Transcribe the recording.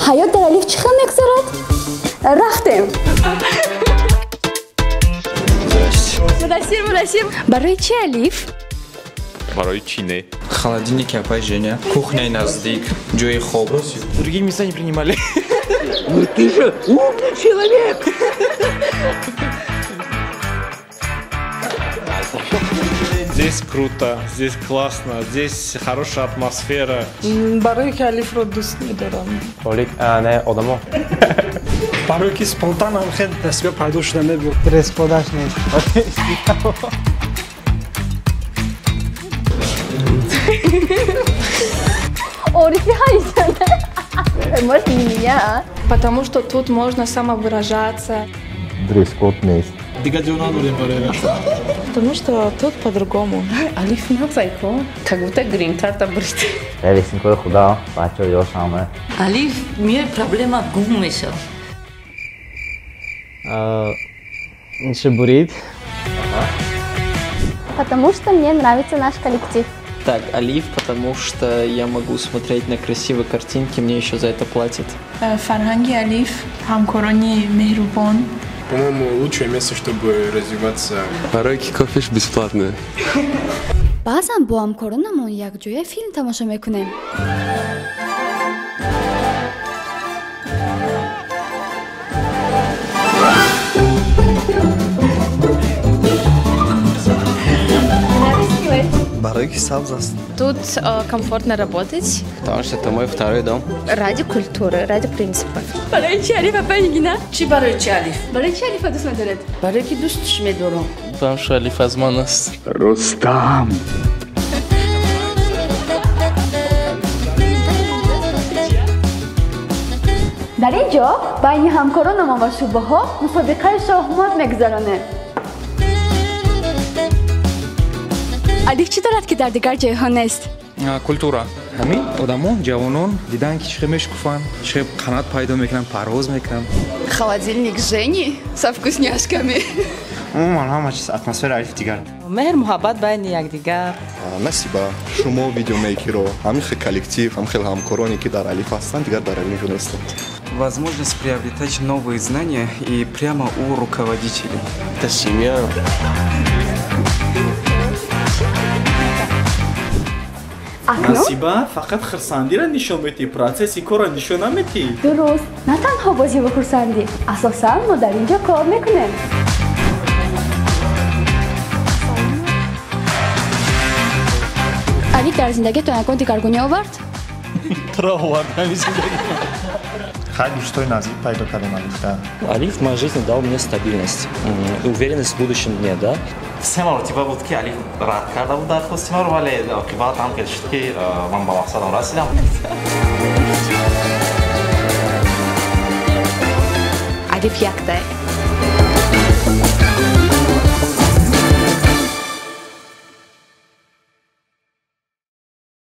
Ҳаёт дар Алиф чӣ хел мегузарад? Рафтем. Мудасир, Мудасир. Барои чӣ Алиф? Барои чӣ не? Холодильник апай Женя, кухняи наздик, ҷои хоб. Другие места не принимали. Ну ты же умный человек! Здесь круто, здесь классно, здесь хорошая атмосфера. Барои ки Алифро дӯст медорам. Толик, не, одамо. Барои ки спонтанно хеле дастгоҳ пайдо шуда мебуд. Дресс-кодаш нест. Орифи ҳайсана. Может, не меня, а? Потому что тут можно самовыражаться. Дресс-код нест. Дигар ҷо надорем барои рафтан. Потому что тут по-другому. Алиф нағзайко, как будто грин-карта бурид. Ревесинкои худа, бачаҳо ёш ҳама. Алиф меои проблема гум мешавад. Инша бурид. Потому что мне нравится наш коллектив. Так, Алиф, потому что я могу смотреть на красивые картинки, мне еще за это платят. Фарҳанги Алиф, ҳамкорони меҳрубон. По-моему, лучшее место, чтобы развиваться. Барои ки кофеш бесплатный. Баъзан бо ҳамкоронамон якҷоя филм тамошо мекунем. Барои ки сабз аст. Тут комфортно работать. Потому что это мой второй дом. Ради культуры, ради принципов. Барои чи Алиф, апай Нигина? Чӣ барои чи Алиф? Барои чи Алифа дӯст медоред? Барои ки дӯстш медорам. Потому что Алиф аз ман аст. Рустам! Дар ин ҷо байни ҳамкоронамон ва шӯъбаҳо мусобиқаи шоҳмот мегузаронем. Алиф чӣ дорад, ки дар дигар ҷойҳо нест? Культура. Ҳамин одамон, ҷавонон дидан, ки чӣ хел мешукуфанд, чӣ хел қанат пайдо мекунанд, парвоз мекунанд. Холодильник Жени со вкусняшками. Умуман ҳама чиз, атмосфера Алиф дигар. Меҳр, муҳаббат байни якдигар. Насиба, шумо видеомейкеро, ҳамин хел коллектив, ҳамин хел ҳамкороне, ки дар Алиф ҳастанд, дигар дар Алиф нестанд. Возможность приобретать новые знания и прямо у руководителей. Это семья. Насиба, фақат хурсандиро нишон медиҳӣ, процесси корро нишон намедиҳӣ. Дуруст, на танҳо бозиву хурсандӣ, асосан мо дар ин ҷо кор мекунем. Алиф дар зиндагиатон ягон дигаргунӣ овард? Туро овард ҳамин зиндагӣ. Хай, дӯстои наздик пайдо кардем Алифда. Алиф в моей жизни дал мне стабильность и уверенность в будущем дне, да? Се маротиба буд, ки Алиф рад карда буд дархости маро, вале оқибат ҳам хел шуд, ки ман ба мақсадам расидам. Алиф якта.